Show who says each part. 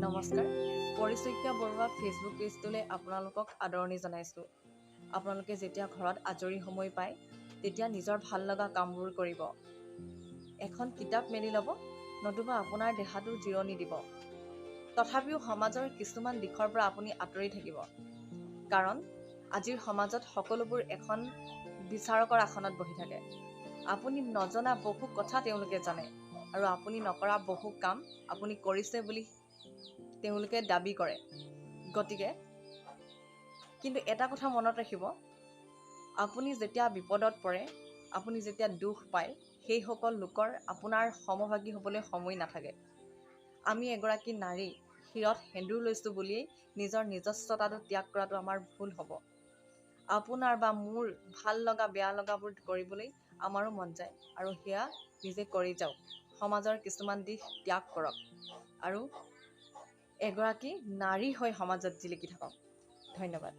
Speaker 1: নমস্কাৰ, পৰিচক্যা বৰুৱা ফেচবুক পেজটোলৈ আপোনালোকক আদৰণি জনাইছোঁ। আপোনালোকে যেতিয়া ঘৰত আজৰি সময় পায়, তেতিয়া নিজৰ ভাল লগা কামবোৰ কৰিব। এখন কিতাপ মেলি ল'ব, নতুবা আপোনাৰ দেহাটো জিৰণি দিব। তথাপিও সমাজৰ কিছুমান দিশৰ পৰা আপুনি আঁতৰি থাকিব, কাৰণ আজিৰ সমাজত সকলোবোৰ এখন বিচাৰকৰ আসনত বহি থাকে। আপুনি নজনা বহু কথা তেওঁলোকে জানে আৰু আপুনি নকৰা বহু কাম আপুনি কৰিছে বুলি তেওঁলোকে দাবী কৰে। গতিকে কিন্তু এটা কথা মনত ৰাখিব, আপুনি যেতিয়া বিপদত পৰে, আপুনি যেতিয়া দুখ পায়, সেইসকল লোকৰ আপোনাৰ সমভাগী হ'বলৈ সময় নাথাকে। আমি এগৰাকী নাৰী, শিৰত সেন্দুৰ লৈছোঁ বুলিয়েই নিজৰ নিজস্বতাটো ত্যাগ কৰাটো আমাৰ ভুল হ'ব। আপোনাৰ বা মোৰ ভাল লগা বেয়া লগাবোৰ কৰিবলৈ আমাৰো মন যায় আৰু সেয়া নিজে কৰি যাওক। সমাজৰ কিছুমান দিশ ত্যাগ কৰক আৰু এগৰাকী নাৰী হৈ সমাজত জিলিকি থাকক। ধন্যবাদ।